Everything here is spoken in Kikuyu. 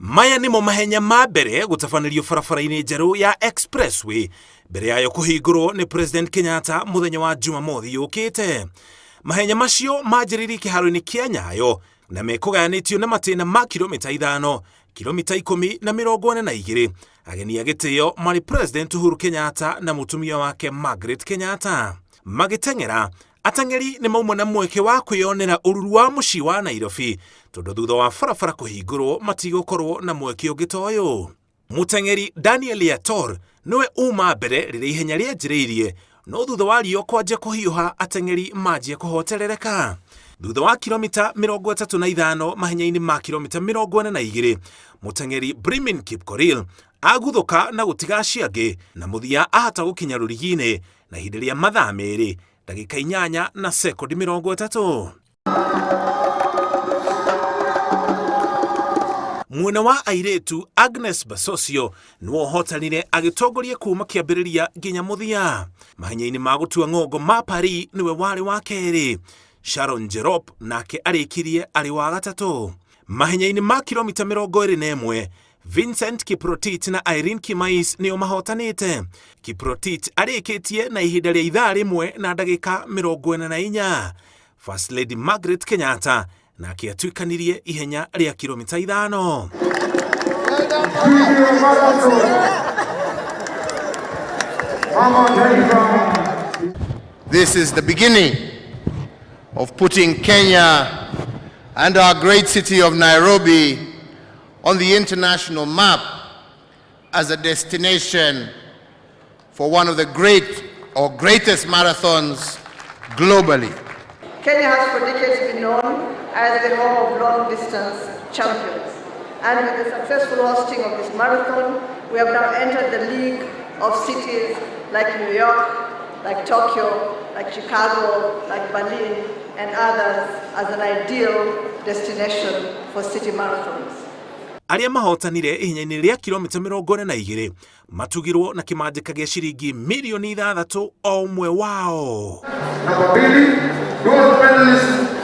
Maya nĩmo mahenya ma mbere gũtabanĩrio barabara-inĩ njerũ ya Expressway mbere yayo kũhingũrwo nĩ President Kenyatta mũthenya wa Jumamothi yũkĩte. Mahenya macio manjĩrĩirie kĩharo-inĩ kĩa Nyayo na mekũgayanĩtio na matĩna ma kilomita 5, kilomita 10 na 42. Ageni a gĩtĩo marĩ President Uhuru Kenyatta na mũtumia wake Margaret Kenyatta. Magĩteng'era, ateng'eri nĩ mauma na mweke wa kwĩyonera ũruru wa mũciĩ wa Nairobi tondũ thutha wa barabara kũhingũrwo matigũkorwo na mweke ũngĩ ta ũyũ. Mũteng'eri Daniel Yator nĩwe uma mbere rĩrĩa ihenya rĩanjĩrĩirie, no thutha wa riũa kwanjia kũhiũha ateng'eri manjia kũhoterereka. Thutha wa kilomita 35 mahenya-inĩ ma kilomita 42, mũteng'eri Brimin Kipkorir aguthũka na gũtiga acio angĩ na mũthia ahota gũkinya rũrigi-inĩ na ihinda rĩa mathaa 2 ndagĩka 8 na sekondi 30. Mwena wa airĩtu Agnes Basosio nĩwe ũhotanire agĩtongoria kuma kĩambĩrĩria nginya mũthia. Mahenya-inĩ ma gũtua ng'ongo ma Paris nĩwe warĩ wa kerĩ. Sharon Jerop nake arĩkirie arĩ wa gatatũ. Mahenya-inĩ ma kilomita 21 Vincent Kiprotich na Irene Kimais nĩo mahotanĩte. Kiprotich arĩkĩtie na ihinda rĩa ithaa rĩmwe na ndagĩka 44. First Lady Margaret Kenyatta nake atuĩkanirie ihenya rĩa kilomita 5. This is the beginning of putting Kenya and our great city of Nairobi on the international map as a destination for one of the great or greatest marathons globally. Kenya has for decades been known as the home of long-distance champions. And with the successful hosting of this marathon, we have now entered the league of cities like New York, like Tokyo, like Chicago, like Berlin, and others as an ideal destination for city marathons. Arĩa mahotanire ihenya-inĩ rĩa kilomita 42 matugirwo na kĩmanjĩka gĩa ciringi mirioni 6 o ũmwe wao. Namba 2, gold medalist